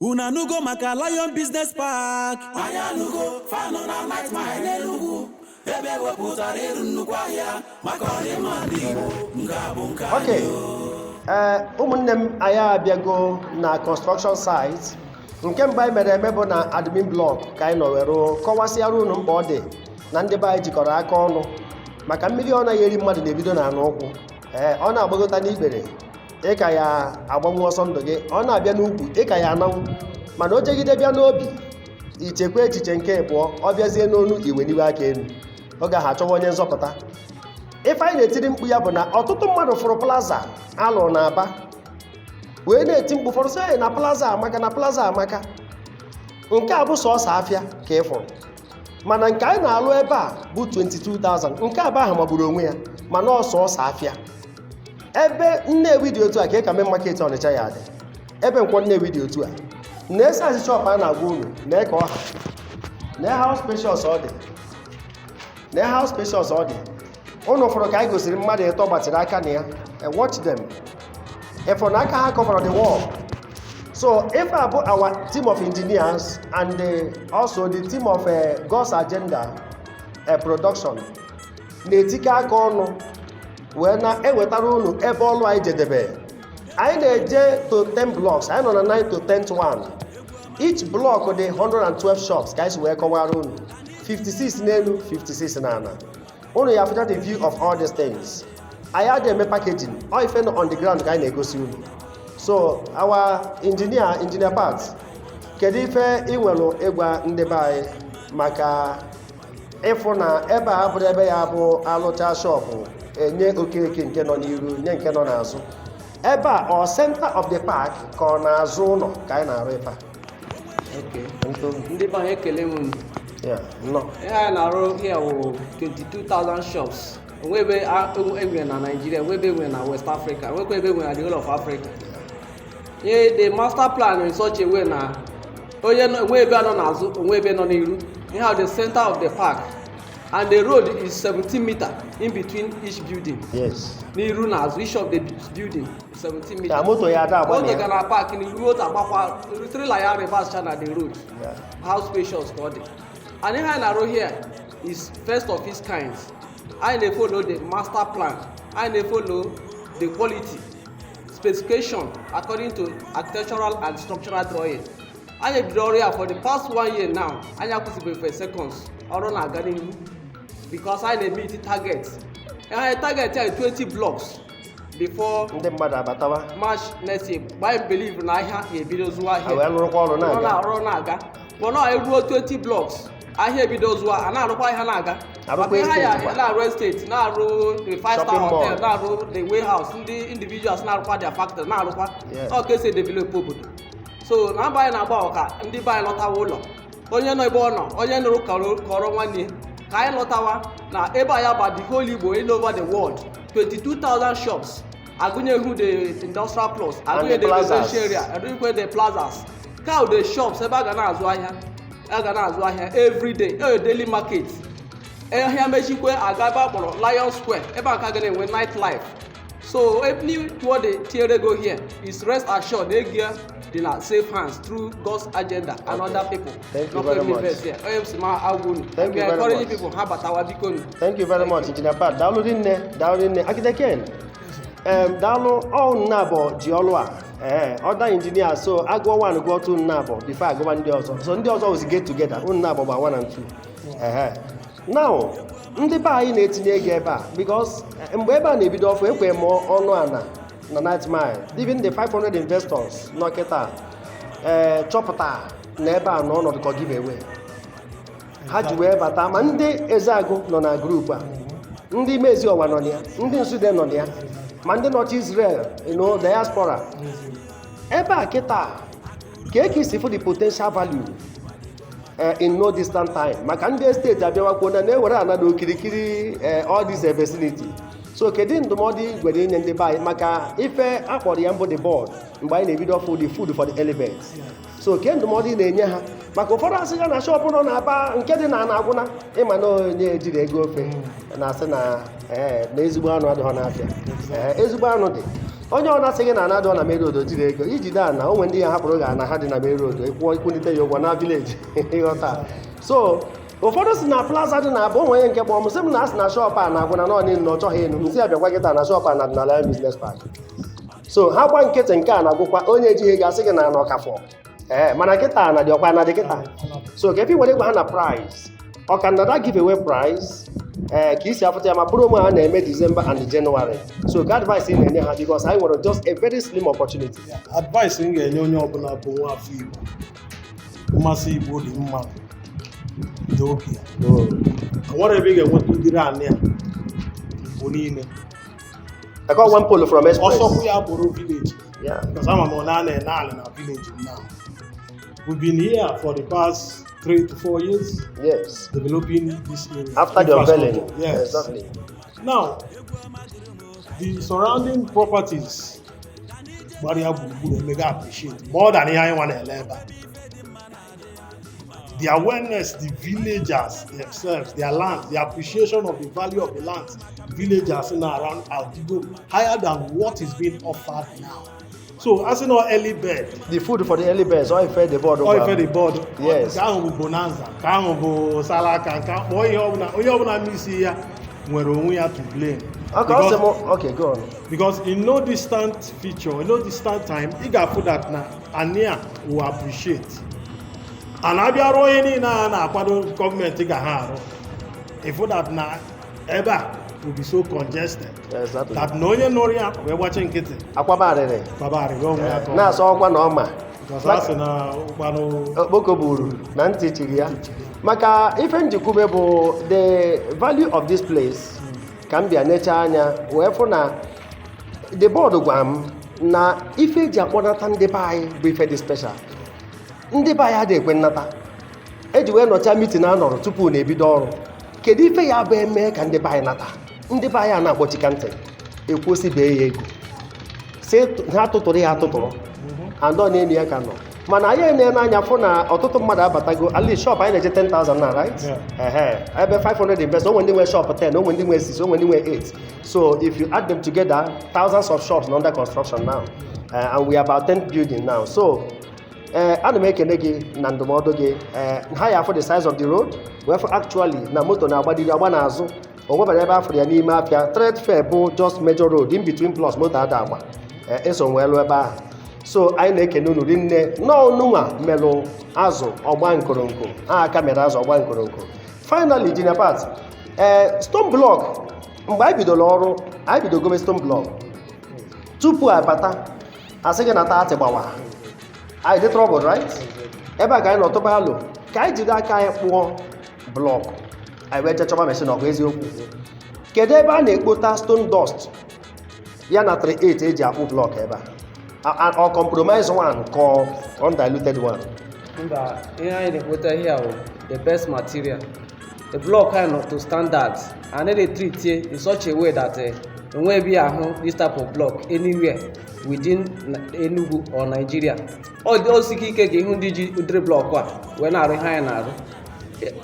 Unu anụgo maka Lion Business Park? Anyị anụgo fanụ na Ninth Mile n'Enugu, ebe ewepụtara ịrụ nnukwu ahịa maka ọdịmma ndị Igbo. Nke a bụ nke Ok. Ee, ụmụnne m, anyị abịago na construction site. Nke mbụ anyị mere eme bụ na admin block ka anyị nọ were kọwasịara unu mkpa ọ dị na ndị be anyị jikọrọ aka ọnụ, maka mmiri ọ naghị eri mmadụ na-ebido na anụ ụkwụ. Ee, ọ na-agbagota n'ikpere, ịka ya agbanwe ọsọ ndụ gị. Ọ na-abịa n'ukwu, ịka ya ananwụ, mana o jegide bịa n'obi, ichekwa echiche nke pụọ. Ọ bịazie n'onu, iweliwe aka elu, oge ahụ achọwa onye nzọpụta. Ife anyị na-etiri mkpu ya bụ na ọtụtụ mmadụ fụrụ plaza alụrụ na Aba wee na-eti mkpu. Fọrọ sị, "Hey, na plaza amaka, na plaza amaka." Nke a bụ sọọsọ afịa ka ị fụrụ, mana nke anyị na-alụ ebe a bụ 22,000. Nke aba ahụ magburu onwe ya, mana ọ sọọsọ afịa. Ebe Nnewi dị otu a ka ị ka main market Ọnịcha ya dị. Ebe Nkwọ Nnewi dị otu a na size shop a na-agwa unu na ka ọha na how spacious ọ dị, na how spacious ọ dị. Ụnụ fụrụ ka anyị gosiri mmadụ ịtọ gbatịrị aka na ya. Watch them. Ịfụrụ na aka ha cover the wall. So if I bụ our team of engineers and also the team of God's Agenda production na-etikọ aka ọnụ wee na-ewetara unu ebe ọlụ anyị jedebe. Anyị na-eje to 10 blocks. Anyị nọ na 9 to 10th one. Each block dị 112 shops, ka anyị si wee kọwara unu, 56 n'elu, 56 n'ala. Unu ya afụcha the view of all these things. Anyị adịghị eme packaging. Ọ ife nọ on the ground ka anyị na-egosi unu. So our engineer, Engineer Pat, kedu ife ị nwere ịgwa ndị be anyị maka ịfụ na ebe a abụrụ ebe ya bụ alụcha shop, enye Okeke nke nọ n'iru, nye nke nọ n'azụ? Ebe a, ọ center of the park ka ọ na-azụ ụlọ ka anyị na-arụ ife a? Okay. Ndị be anyị, ekele m unu. Ya nnọọ. Ihe anyị na-arụ here wụ 22,000 shops. Onwe ebe enwere na Nigeria, onwe ebe enwere na West Africa, onwekwa ebe enwere na the whole of Africa. Ihe the master plan in such a way na onye onwe ebe nọ n'azụ, onwe ebe nọ n'iru. Ihe a the center of the park, and the road is 17 meter in between each building. N'iru na azụ, each of the building 17 meter. Ka moto ya ada agba na Moto ya. ga na park n'iru, moto agbakwa, trailer ya reverse cha na the road. How spacious ka ọ dị! And ihe anyị na-arụ here is first of its kind. Anyị na-follow the master plan, anyị na-follow the quality specification according to architectural and structural drawing. Anyị bidoro ọrụ ya for the past one year now. Anyị akwụsịbeghị for seconds. Ọrụ na-aga n'ihu because anyị na-meet target. Anyị target ya 20 blocks before ndị mmadụ abatawa March next year. Mgbe anyị believe na ahịa ga-ebido zụwa ha ahịa. Wee lụrụkwa ọrụ ọ na-aga. Na-arụ na-aga, mana eruo 20 blocks, ahịa ebido zụwa, a na-arụkwa ahịa na-aga. Arụkwa Maka ihe estate ya kwa. Na-arụ estate, na-arụ the five star Shopping mall. hotel, na-arụ the warehouse, ndị individuals na-arụkwa their factory na-arụkwa. Ọ ka esi develop obodo. So na mba anyị na-agba ọka, ndị be anyị lọtawa ụlọ. Onye nọ ebe ọ nọ, onye nụrụ kọrọ nwanne ya, ka anyị lọtawa na ebe a ya ba the whole Igbo, all over the world. 22,000 shops, agụnyehu the industrial plus, agụnye the the plazas. residential area, agụnyekwe the plazas, ka the shops ebe a ga na-azụ ahịa, a ga na-azụ ahịa every day, e daily market. Ahịa mechikwe, aga ebe a kpọrọ Lion Square, ebe a ka ga na-enwe night life. So anybody tinyere ego here is rest assured na ego ya dị na safe hands through God's Agenda and other people. Thank you Nọkwa very much. invest here. Onye m si ma agwa unu, Thank you we very encourage much. people ha batawa, biko nu. Thank you very much, Engineer Pat. Daalụ rinne, daalụ rinne. Architect Ken, daalụ. Ọ nnabọ ji ọlụ a. Ee, other engineer, so agụọ 1, gụọ 2, nnabọ before agụba ndị ọzọ. So ndị ọzọ was get together, unu nnabọ gba 1 and 2. Ehe, now ndị be anyị na-etinye ego ebe a, because mgbe ebe a na-ebido ọfụ, ekwe m ọnụ ana na Ninth Mile, even the 500 investors nọ kịta, ee, chọpụta na ebe a nọ ọnọdụ ka give away. Ha ji wee bata, ma ndị Ezeagụ nọ na group a, ndị Mezi Ọwa nọ na ya, ndị Nsude nọ na ya, ma ndị nọchi Israel, diaspora ebe a kịta. Ka eke isi fụ the potential value in no distant time, maka ndị estate abịawakwuo na na-ewere ana na okirikiri, all this vicinity. So kedu ndụmọdụ ị gwere inye ndị be anyị maka ife akpọrọ ya mbụ, the board, mgbe anyị na-ebido ọfụ, the food for the elephant? So ke ndụmọdụ ị na-enye ha, maka ụfọdụ asị ya na shop nọ na-aba nke dị na ana agwụna? Ịma na onye ejiri ego ofe na-asị na, ee, na ezigbo anụ adịghọ n'afịa. Ee, ezigbo anụ dị. Onye ọ na-asị gị na ana dị na main road jiri ego ijide ana onwe ndị ya hapụrụ gị ana ha dị na main road, ịkwụọ ikwunite ya ụgwọ na village, ịghọta? So ụfọdụ si na plaza dị na Aba, onwe onye nke kpọọ m sị m na asị na shop a na-agwụ na nọ niile na ọ chọghị enu. M sị ya bịakwa kịta na shop a na dị na Lion Business Park. So ha gba nkịtị, nke a na-agwụkwa onye ejighị ego asị gị na ana ọkafọ. Ee, mana kịta na dị ọkwa na dị kịta. So ka efe nwere ịgwa ha na price ọka na that give away price, ee, ka isi afụta ya ma promo a na-eme December and January. So ka advice ị na-enye ha, because anyị nwere just a very slim opportunity. Advice m ga-enye onye ọbụla bụ nwa afọ Igbo, mmasị Igbo dị mma dị obi ya, nwere ebe ị ga-enweta ụdịrị anị a Igbo niile. I got one polo from Express. Ọsọkwu ya bụrụ village, because ama m na a na-ene anị na village now. We've been here for the past 3 to 4 years developing this area. After the unveiling. Infrastructure. Yes. Now, the surrounding properties gbara ya gburugburu emega appreciate more than ihe anyị nwa na-ele ebe a. The awareness, the villagers themselves, their land, the appreciation of the value of the land, villagers in and around Aldigo higher than what is being offered now. So, as in our early bird, The food for the early birds, or ife the board. Ọ ife the board. Nke ahụ bụ bonanza, nke ahụ bụ salaka, nke ahụ kpọọ ihe ọbụla, onye ọbụla misi ya nwere onwe ya to blame. Okay, Because- also, okay, go on. Because in no distant future, in no distant time, ị ga-afụ that na ania will appreciate and abịa rụọ ihe niile a na-akwado gọọmenti ga ha arụ, ịfụ that na ebe a will be so congested that na onye nụrụ ya wee gbachi nkịtị, Akwaba arịrị. Baba arịrị onwe ya ka ọ Na-asọ ọkwa na ọma. Because a sị na ụkpanụ okpoko buru na ntị chiri ya. Maka ife njikwube bụ the value of this place, ka m bịa nechaa anya wee fụ na the board gwa m na ife eji akpọnata ndị be anyị bụ ife dị special. Ndị be anyị adịghị ekwe nnata eji wee nọcha meeting a nọrọ tupu na-ebido ọrụ. Kedu ife ya bụ eme ka ndị be anyị nata? Ndị be anyị a na-akpọchika ntị ekwuosibee ya ego si ha tụtụrụ ya atụtụrụ andọ na-enu ya ka nọ, mana anyị ene anya fụ na ọtụtụ mmadụ abatago. At least shop anyị na-eje 10,000 na, right? Yeah. Ehe, ebe 500 invest, onwe ndị nwe shop 10, onwe ndị nwe 6, onwe ndị nwe 8. So if you add them together, thousands of shops under construction now, and we are about 10 building now. So ee, ana m ekene gị na ndụmọdụ gị. Ee, ha ya afụ the size of the road wee fụ actually na moto na-agbadiri agba n'azụ. O nwebara ebe afụrụ ya n'ime afịa trade fair bụ just major road in between plus moto ada agba. Ee, eso wee lụọ ebe ahụ. So anyị na-ekene unu rinne n'ọnụnwa melụ azụ ọgba nkoronko a aka mere azụ ọgba nkoronko. Finally, Junior Pat, ee, stone block, mgbe anyị bidoro ọrụ, anyị bido gobe stone block tupu abata asị gị na taatị gbawa anyị dị trouble, right? Ebe a ka anyị nọ tụba alụ ka anyị jiri aka anyị kpụọ block anyị wee jee chọba machine. Ọkụ eziokwu, kedu ebe a na-ekpota stone dust ya na 38 eji akpụ block ebe a? Ọ compromise one ka ọ undiluted one? Mba, ihe anyị na-ekpota here bụ the best material. The block anyị nọ to standards and they treat it in such a way that enwe ebe ya ahụ this type of block anywhere within Enugu or Nigeria. Ọ dị osike ike ga ịhụ ndị ji ụdịrị block a wee na-arụ ihe anyị na-arụ.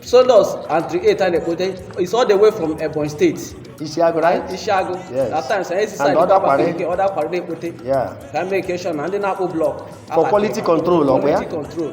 Sawdust and 38 a na-ekpote is all the way from Ebonyi State. Isiagụ, right? Isiagụ. Yes. At times anyị si And side other Kwari. Abakaliki, other Kwari na-ekpote ka make sure na ndị na-akpụ block For quality control, ọ bụ ya? Quality control.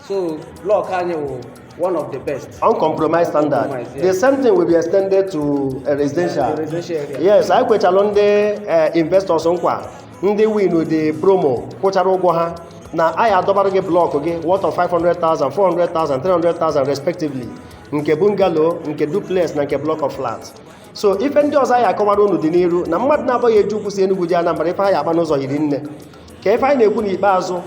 So block anyị wụ one of the best. Uncompromised standard. Uncompromised, The yes. same thing will be extended to a residential. Yeah, the residential area. Yes, anyị kwechalụ ndị investors nkwa, ndị win the promo kwụchara ụgwọ ha, na anyị adọbara gị block gị worth of 500,000, 400,000, 300,000 respectively, nke bungalow, nke duplex na nke block of flat. So ife ndị ọzọ anyị akọwara unu dị n'iru na mmadụ na-abụghị eji ukwu si Enugu ji Anambra ife anyị agba n'ụzọ hiri nne. Ka ife anyị na-ekwu n'ikpeazụ,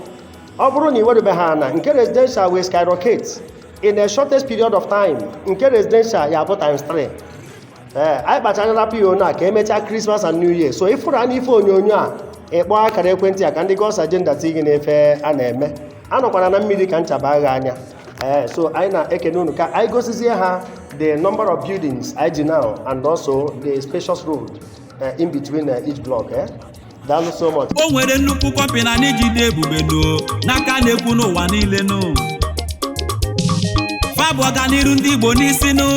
ọ bụrụ na ị werubeghị ana nke residential wee skyrocket in a shortest period of time, nke residential ya bụ times 3. Ee, anyị kpachara PO na ka emechaa Christmas and New Year. So ịfụrụ anya ife onyonyo a, ịkpọ akara ekwentị a ka ndị God's Agenda tii gị n'efe a na-eme anọkwara na mmiri ka nchaba agha anya. Ee, so anyị na-ekene unu ka anyị gosizie ha the number of buildings anyị ji now and also the spacious road in between each block. Daalụ so much. O nwere nnukwu company na n'ijide ebube nụ n'aka na-ekwu n'ụwa niile nụ fa bụ ọganiru ndị Igbo n'isi nụ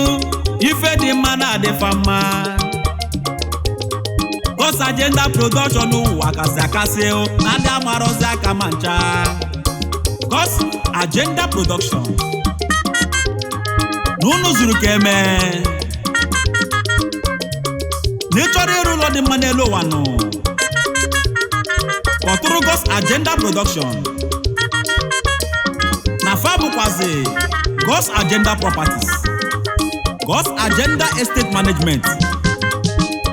ife dị mma na-adịfa mma. God's Agenda Production ụwa kasị akasị o, na ndị amarọzi aka ma ncha. God's Agenda Production na unu zuru ka eme na ị chọrọ ịrụ ụlọ dị mma n'elu ụwa nụ, kpọtụrụ God's Agenda Production. Na fa bụkwazi God's Agenda Properties, God's Agenda Estate Management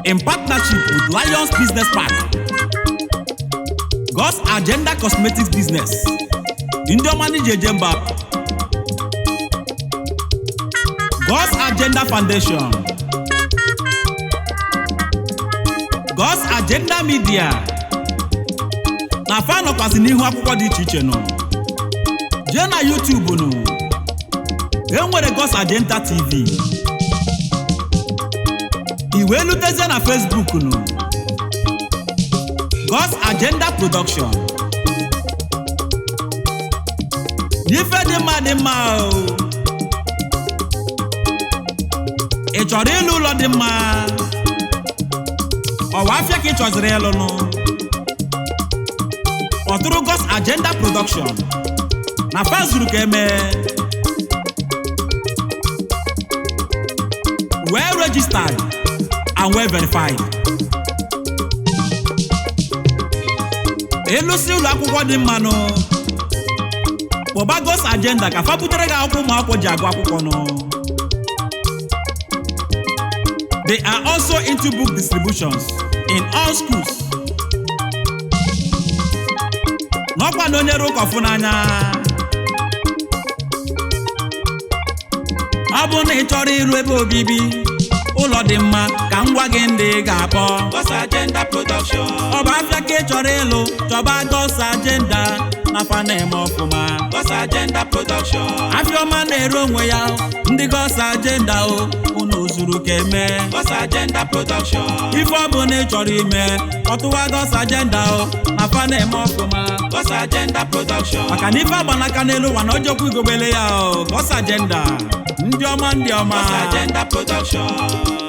in partnership with Lions Business Park, God's Agenda Cosmetics Business, ndị ọma ndị ji eje mba, God's Agenda Foundation, God's Agenda Media. Na fa nọkwasị n'ihu akwụkwọ dị iche iche nọ. Jee na YouTube nụ, e nwere God's Agenda TV. I wee lutezie na Facebook nụ, God's Agenda Production. N'ife dị mma dị mma o. Ị chọrọ ịlụ ụlọ dị mma, ọwa afịa ka ị chọziri ịlụnụ, kpọtụrụ God's Agenda Production na fa zuru ka eme. Well registered and well verified. Ịlụsị ụlọ akwụkwọ dị mmanụ, kpọba God's Agenda ka fa butere gị akwụkwọ ụmụ akwụkwọ ji agụ akwụkwọ nụ. They are also into book distributions in all schools. N'ọkwa na onye ụka ọfụ n'anya, ọ bụ na ị chọrọ ịrụ ebe obibi, ụlọ dị mma, ka m gwa gị ndị ị ga-akpọ. God's Agenda Production. Ọ bụ afịa ka ị chọrọ ịlụ, chọba God's Agenda na fa na-eme ọfụma. God's Agenda Production. Afịa ọma na-ere onwe ya. Ndị God's Agenda o, unu zuru ka eme. God's Agenda Production. Ife ọ bụ na ị chọrọ ime, ọtụwa God's Agenda o, na fa na-eme ọfụma. God's Agenda Production. Maka na ife agbanaka n'elu ụwa na ojokwu igobele ya o. God's Agenda, ndị ọma, ndị ọma. God's Agenda Production.